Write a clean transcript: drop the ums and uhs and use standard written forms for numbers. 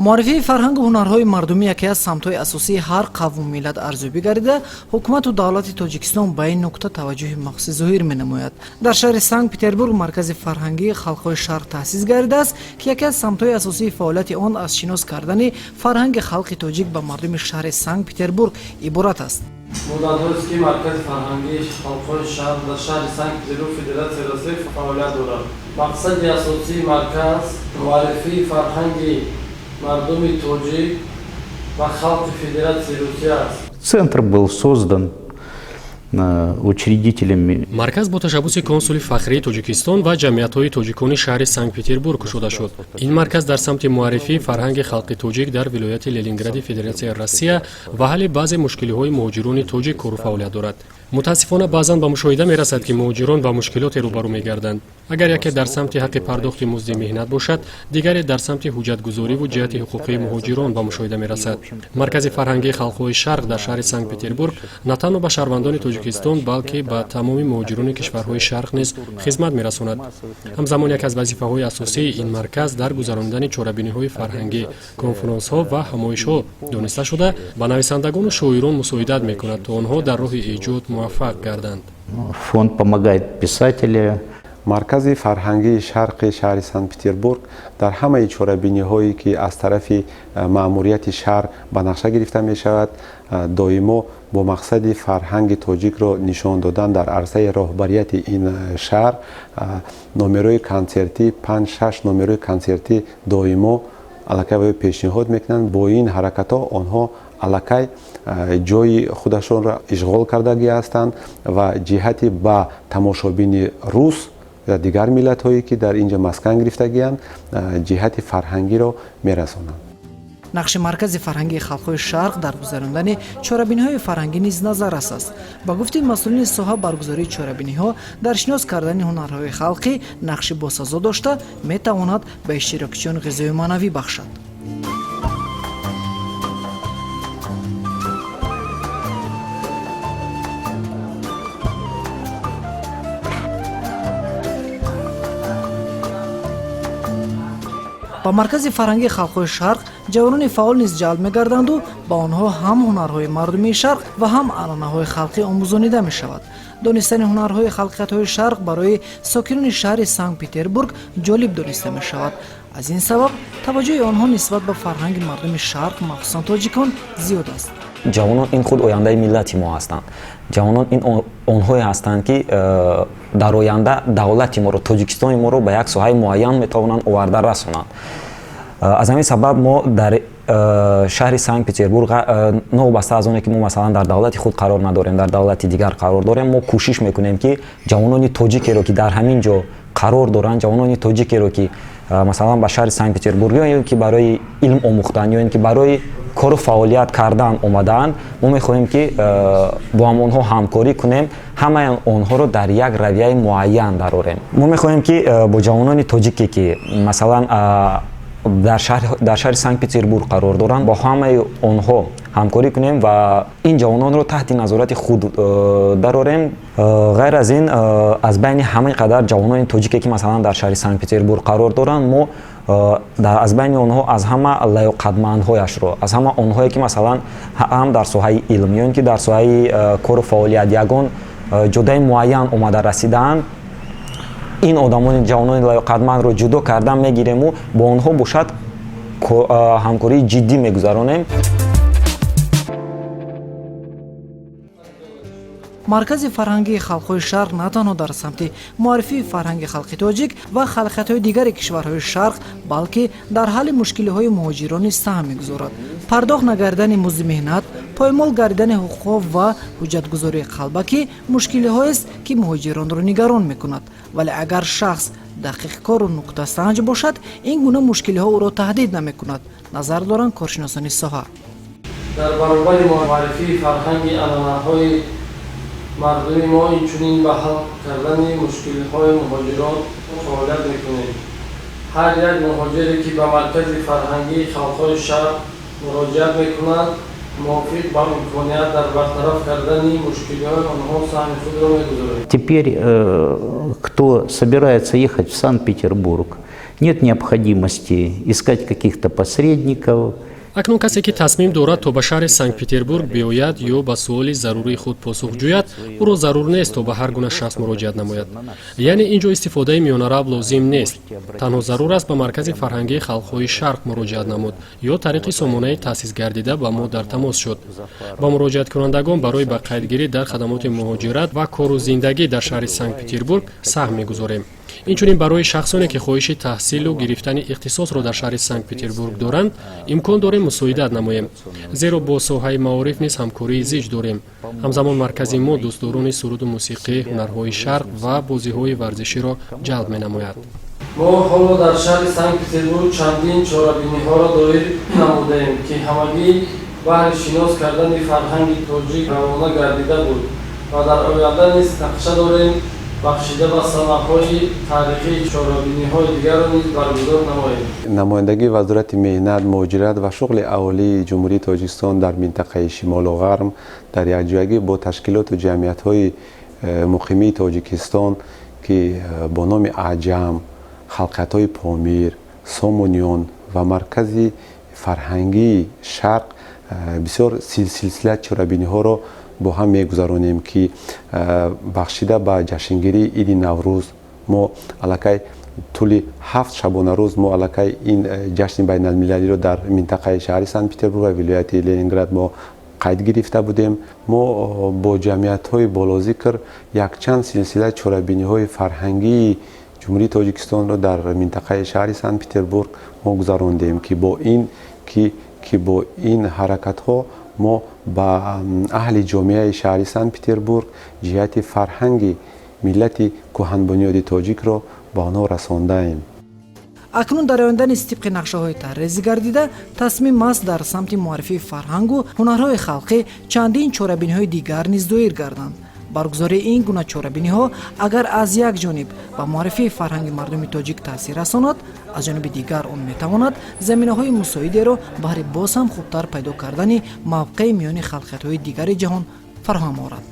Муаррифии фарҳангу ҳунарҳои мардумӣ яке аз самтҳои асосии ҳар қавму миллат арзёбӣ гардида, ҳукумату давлати Тоҷикистон ба ин нукта таваҷҷӯҳи махсусӣ зоҳир менамояд. Дар шаҳри Санкт Петербург Маркази фарҳангии халқҳои Шарқ таъсис гардидааст, ки яке аз самтҳои асосии фаъолияти он аз шинос кардани фарҳанги халқи тоҷик ба мардуми шаҳри Санкт Петербург иборат аст. Муддатҳоест, ки Маркази фарҳангии халқҳои Шарқ дар шаҳри Санкт Петербург, Федератсияи Россия фаъолият дорад. Мақсади асосии марказ муаррифии фарҳанги мардуми тоҷик ва халқи Федератсияи Русия аст. Центр был создан учредителями. Марказ бо ташаббуси консули фахрии Тоҷикистон ва ҷамъиятҳои тоҷикони шаҳри Санкт Петербург кушода шуд. Ин марказ дар самти муаррифии фарҳанги халқи тоҷик дар вилояти Ленингради Федератсияи Россия ва ҳалли баъзе мушкилиҳои муҳоҷирони тоҷик кору фаъолият дорад. Мутаассифона, баъзан ба мушоҳида мерасад, ки муҳоҷирон ба мушкилоте рӯбарӯ мегарданд. Агар яке дар самти ҳаққи пардохти музди меҳнат бошад, дигаре дар самти ҳуҷҷатгузориву ҷиҳати ҳуқуқии муҳоҷирон ба мушоҳида мерасад. Маркази фарҳангии халқҳои Шарқ дар шаҳри Санкт Петербург на танҳо ба шаҳрвандони Тоҷикистон, балки ба тамоми муҳоҷирони кишварҳои Шарқ низ хизмат мерасонад. Ҳамзамон, яке аз вазифаҳои асосии ин марказ дар гузаронидани чорабиниҳои фарҳангӣ, конфронсҳо ва ҳамоишҳо дониста шуда, ба нависандагону шоирон мусоидат мекунад, то онҳо дар роҳи эҷод муваффақ гарданд. Фонд помогает писателям. Маркази фарҳангии Шарқи шаҳри Санкт Петербург дар ҳамаи чорабиниҳое, ки аз тарафи маъмурияти шаҳр ба нақша гирифта мешавад, доимо бо мақсади фарҳанги тоҷикро нишон додан дар арсаи роҳбарияти ин шаҳр номерҳои консертӣ, панҷ, шаш номерҳои консертӣ доимо аллакай пешниҳод мекунанд. Бо ин ҳаракатҳо онҳо аллакай ҷои худашонро ишғол кардагӣ ҳастанд ва ҷиҳати ба тамошобини рус ва дигар миллатҳое, ки дар ин ҷо маскан гирифтагианд, ҷиҳати фарҳангиро мерасонанд. Нақши Маркази фарҳангии халқҳои Шарқ дар гузарондани чорабиниҳои фарҳангӣ низ назаррас аст. Ба гуфти масъулини соҳа, баргузории чорабиниҳо дар шинос кардани ҳунарҳои халқӣ нақши босазо дошта, метавонад ба иштирокчиён ғизои маънавӣ бахшад. Ба Маркази фарҳангии халқҳои Шарқ ҷавонони фаъол низ ҷалб мегарданду ба онҳо ҳам ҳунарҳои мардумии Шарқ ва ҳам анъанаҳои халқӣ омӯзонида мешавад. Донистани ҳунарҳои халқиятҳои Шарқ барои сокинони шаҳри Санкт Петербург ҷолиб дониста мешавад. Аз ин сабаб таваҷҷӯҳи онҳо нисбат ба фарҳанги мардуми Шарқ, махсусан тоҷикон, зиёд аст. Ҷавонон ин худ ояндаи миллати мо ҳастанд. Ҷавонон ин онҳое ҳастанд, ки дар оянда давлати моро, Тоҷикистони моро ба як соҳаи муайян метавонанд оварда расонанд. Аз ҳамин сабаб мо дар шаҳри Санкт Петербург, новобаста аз оне ки мо, масалан, дар давлати худ қарор надорем, дар давлати дигар қарор дорем, мо кӯшиш мекунем, ки ҷавонони тоҷикеро, ки дар ҳамин ҷо қарор доранд, ҷавонони тоҷикеро, ки масалан ба шаҳри Санкт Петербург ё ин ки барои илм омӯхтан, ё ин ки барои кору фаъолият кардан омадаанд, мо мехоҳем, ки бо ҳамонҳо ҳамкорӣ кунем, ҳамаи онҳоро дар як равияи муайян дарорем. Мо мехоҳем, ки бо ҷавонони тоҷике, ки масалан дар шаҳри Санкт Петербург қарор доранд, бо ҳамаи онҳо ҳамкорӣ кунем ва ин ҷавононро таҳти назорати худ дарорем. Ғайр аз ин, аз байни ҳамаи қадар ҷавонони тоҷике, ки масалан дар шаҳри Санкт Петербург қарор доранд, мо аз байни онҳо аз ҳама лаёқатмандҳояшро, аз ҳама онҳое, ки масалан ҳам дар соҳаи илм ё ин ки дар соҳаи кору фаъолият ягон ҷодаи муайян омада расидаанд, ин одамони ҷавонони лаёқатмандро ҷудо кардан мегирему бо онҳо бошад ҳамкории ҷиддӣ мегузаронем. Маркази фарҳангии халқҳои Шарқ на танҳо дар самти муаррифии фарҳанги халқи тоҷик ва халқиятҳои дигари кишварҳои Шарқ, балки дар ҳалли мушкилиҳои муҳоҷирон низ саҳм мегузорад. Пардохт нагардидани музди меҳнат, поймол гардидани ҳуқуқҳо ва ҳуҷҷатгузории қалбакӣ мушкилиҳоест, ки муҳоҷиронро нигарон мекунад. Вале агар шахс дақиқкору нуктасанҷ бошад, ин гуна мушкилиҳо ӯро таҳдид намекунад, назар доранд коршиносони соҳа. Дар баробари муаррифии фарҳанги анъанаҳои мардуми мо, инчунин ба ҳал кардани мушкилиҳои муҳоҷирон фаъолият мекунем. Ҳар як муҳоҷире, ки ба Маркази фарҳангии халқҳои Шарқ муроҷиат мекунад, мувофиқ ба имконият дар бартараф кардани мушкилиҳои онҳо саҳми худро мегузорем. Теперь, кто собирается ехать в Санкт-Петербург, Нет необходимости искать каких-то посредников. Акнун касе, ки тасмим дорад, то ба шаҳри Санкт-Петербург биёяд ё ба суоли зарурии худ посух ҷӯяд, ӯро зарур нест, то ба ҳар гуна шахс муроҷиат намояд. Яъне ин ҷо истифодаи миёнарав лозим нест. Танҳо зарур аст ба Маркази фарҳангии халқҳои Шарқ муроҷиат намуд ё тариқи сомонаи таъсисгардида ба мо дар тамос шуд. Ба муроҷиаткунандагон барои ба қайдгирӣ дар хадамоти муҳоҷират ва кору зиндагӣ дар шаҳри Санкт-Петербург саҳм мегузорем. Инчунин барои шахсоне, ки хоҳиши таҳсилу гирифтани ихтисосро дар шаҳри Санкт-Петербург доранд, имкон дорем мусоидат намоем, зеро бо соҳаи маориф низ ҳамкории зич дорем. Ҳамзамон маркази мо дӯстдорони суруду мусиқӣ, ҳунарҳои шарқ ва бозиҳои варзиширо ҷалб менамояд. Мо ҳоло дар шаҳри Санкт-Петербург чандин чорабиниҳоро доир намудаем, ки ҳамагӣ баҳри шинос кардани фарҳанги тоҷик равона гардида буд ва дар оянда низ нақша дорем, бахшида ба санаҳои таърихии чорабиниҳои дигарро низ баргузор намоем. Намояндагии Вазорати меҳнат, муҳоҷират ва шуғли аҳолии Ҷумҳурии Тоҷикистон дар минтақаи Шимолу Ғарб дар якҷоягӣ бо ташкилоту ҷамъиятҳои муқимии Тоҷикистон, ки бо номи Аҷам, халқиятҳои Помир, Сомониён ва Маркази фарҳангии Шарқ, бисёр силсила чорабиниҳоро бо ҳам мегузаронем, ки бахшида ба ҷашнгирии иди Наврӯз мо аллакай тӯли 7 шабонарӯз мо аллакай ин ҷашни байналмилалиро дар минтақаи шаҳри Санкт Петербург ва вилояти Ленинград мо қайд гирифта будем. Мо бо ҷамъиятҳои болозикр якчанд силсила чорабиниҳои фарҳангии Ҷумҳурии Тоҷикистонро дар минтақаи шаҳри Санкт Петербург мо гузарондем, ки бо ин ҳаракатҳо мо ба аҳли ҷомеаи шаҳри Санкт Петербург ҷиҳати фарҳанги миллати кӯҳанбунёди тоҷикро ба онҳо расондаем. Акнун дар оянда низ тибқи нақшаҳои тарҳрезӣ гардида тасмим аст, дар самти муаррифии фарҳангу ҳунарҳои халқӣ чандин чорабиниҳои дигар низ доир гарданд. Баргузории ин гуна чорабиниҳо агар аз як ҷониб ба муаррифии фарҳанги мардуми тоҷик таъсир расонад, аз ҷониби дигар он метавонад заминаҳои мусоидеро баҳри боз ҳам хубтар пайдо кардани мавқеи миёни халқиятҳои дигари ҷаҳон фароҳам орад.